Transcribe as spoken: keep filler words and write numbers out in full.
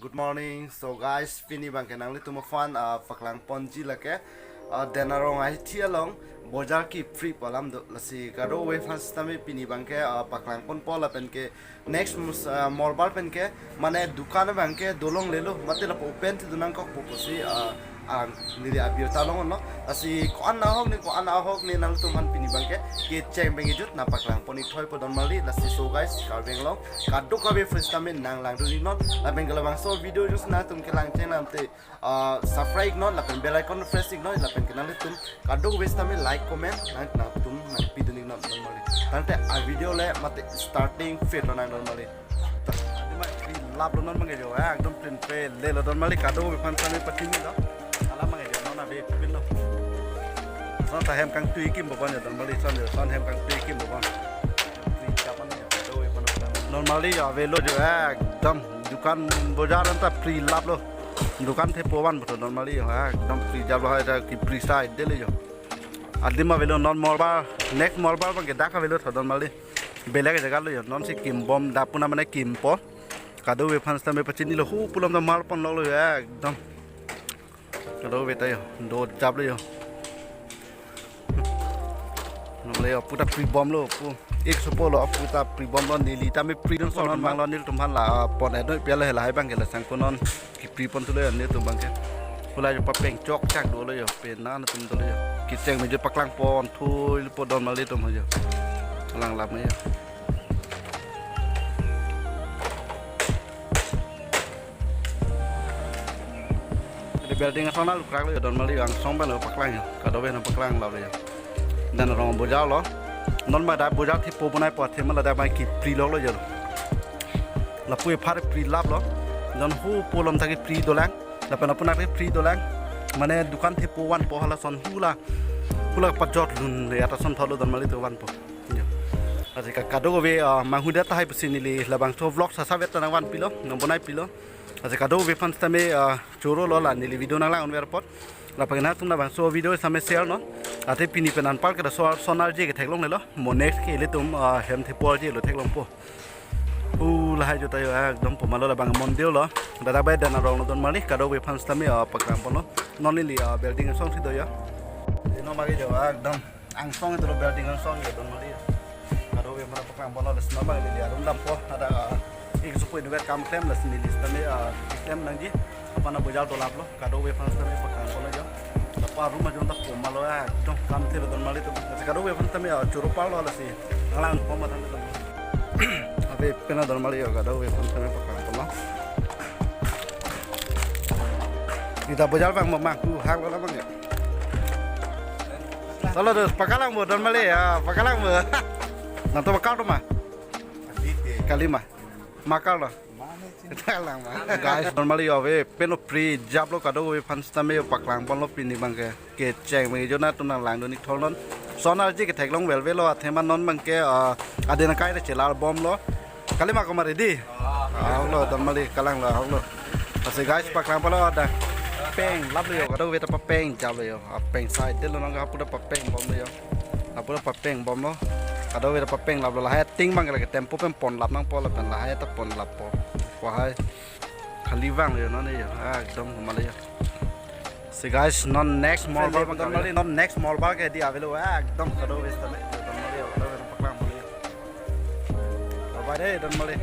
Good morning. So guys, pini abangke nanglitum aphan, ah, paklangponji lake, ah, Denarong ahithi along bojar kipri pu alam do. Lasi kadokave aphan sitame pini abangke, ah, paklangponpo lapenke next mus-, ah, Morbar penke mane dukan abangke dolonglelo, mate lapu open thu dunangkok pusi, ah, ang neli abirta longlo. Lasi ko-an ahok ne, ko-an ahok ne, nangtum aphan pini abangke kecheng pen kejut nangpaklangpon-ik thoipo don mali. Lasi so guys, Karbi Anglong kadokave aphan sitame nanglangdun-iknon. Lapen ke labangso video jus nangtum kelang cheng nangte, ah, subscribe-iknon, lapen bell icon press-iknon, lapenke nangtum kadokave sitame like, comment nang, nangtum nangpidun-iknon don mali. Tangte a video le mate starting fit lo nang don mali. Adi ma pri laplo non abangke jo, eh, ekdom prinpe lelo don mali, kadokave aphan sitame pachinilo. Alam abangke jo non ave pinlo. Lason ta hem kangtui kimpo abang jo don mali, lason jo, lason hem kangtui kimpo abang. Pri chap abang jo, kadokave aphan sitame. Don mali jo avelo jo, eh, ekdom dukan bojar anta pri laplo. Dukan thepo vanpo tho don mali jo, eh, ekdom pri japlo, hai ta kipri saidelo jo. Adim avelo non Morbar, next Morbar abangke dak avelo tho don mali. Belek jaga lo jo, non si kimbom, dak puna mane kimpo. Kadokave aphan sitame pachinilo, hu pu alam ta marpon longlo jo, ekdom. Kadokave ta jo, do japlo jo. Nonle jo, pu ta pribomlo, pu. Ik supo lo, pu ta pribomlo, neli tame pri dun son non manglo nelitum aphan la, pon-et noi pialo hela hai abangke la sangkunon. Kipripon thulo jo nelitum abangke. Pu la jo papeng chokchak dolo jo, penang atum dolo jo. Kecheng pen kejut paklangpon thuipo don mali atum ho jo. Alang lap jo. Adi building ason alukrak lo jo don mali, angsong pen lo paklang jo. Kadokave nangpaklang lap lo jo. Denarong bojar lo. Non ma dak bojar thepo bonaipo athema ladak abang kipri loklo jo. Lapu ephar pri laplo. Non hu pu alam ta kipri dolang. Lapen apunak kipri dolang. Mane dukan thepo vanpo halason hula. Hula pajot lun le ata son thotlo don mali to vanpo. Jo. Lasi ka-, kadokave, ah, manghudet tahai pusi neli labangso vlog sasavet ta nangvanpilo, nangbonaipilo. Lasi kadokave aphan sitame, ah, choro lo la neli video nanglang-unver apot. Lapen nangtum labangso video sitame share non. Athe pini pen anpar ke laso son arje ke theklonglelo. Mo next ke ilitum, ah, hem thepo arje lo theklongpo. Hu lahai jo ta jo, ah, ekdom puma lo labang mondir lo. Dada bai Denarong lo don mali, kadokave aphan sitame, ah, paklangponlo. Non neli, ah, building asong si do jo. Ino magi jo, ah, ekdom angsong dolo building angsong jo don mali. Kadokave aphan paklangponlo, lason abang neli arum dampo, ada, ah, ik supo inutvet kam klem, lason neli sitame, ah, klem nangji. Apana bojar dolaplo, kadokave aphan sitame paklangponlo jo. Lapu arum ajon ta puma lo, ah, ekdom kam thelo don mali to. Lasi kadokave aphan sitame, ah, choro parlo lasi. Nanglang puma tangte don. Ave pena don mali jo, kadokave aphan sitame paklangponlo. Ita bojar abang mamang ku hang lo abang jo. Solo dos, pakalangpo don mali jo, pakalangpo. Nangtum pakal tuma? Kalima. Makal lo. Kalang ma. Guys, don mali jo ave, pen lo pri japlo, kadokave aphan sitame jo paklangponlo pini abangke. Kecheng pen kejut nangtum nanglangdun-ik thoinon. Son arje ke theklong velvelo athema non abangke, ah, adin akai re chelar bomlo. Kalima komat ready? Ahok lo don mali, kalanglo, ahok lo. Lasi guys, paklangponlo dak. Peng laplo jo, kadokave ta papeng japlo jo. Apeng saidelo nang, hapu ta papeng bomlo jo. Hapu ta papeng bomlo. Kadokave ta papeng laplo, lahai ating abang lake tempo pen ponlap nangpo lapen lahai ta ponlappo. Wahai. Khali vanglo jo non jo. Ah, ekdom humale jo. Si guys, non next Morbar abang, non next Morbar ke adi avelo, ah, ekdom kadokave sitame. Don mali jo, kadokave nangpaklangponlo jo. Bye bye de don mali.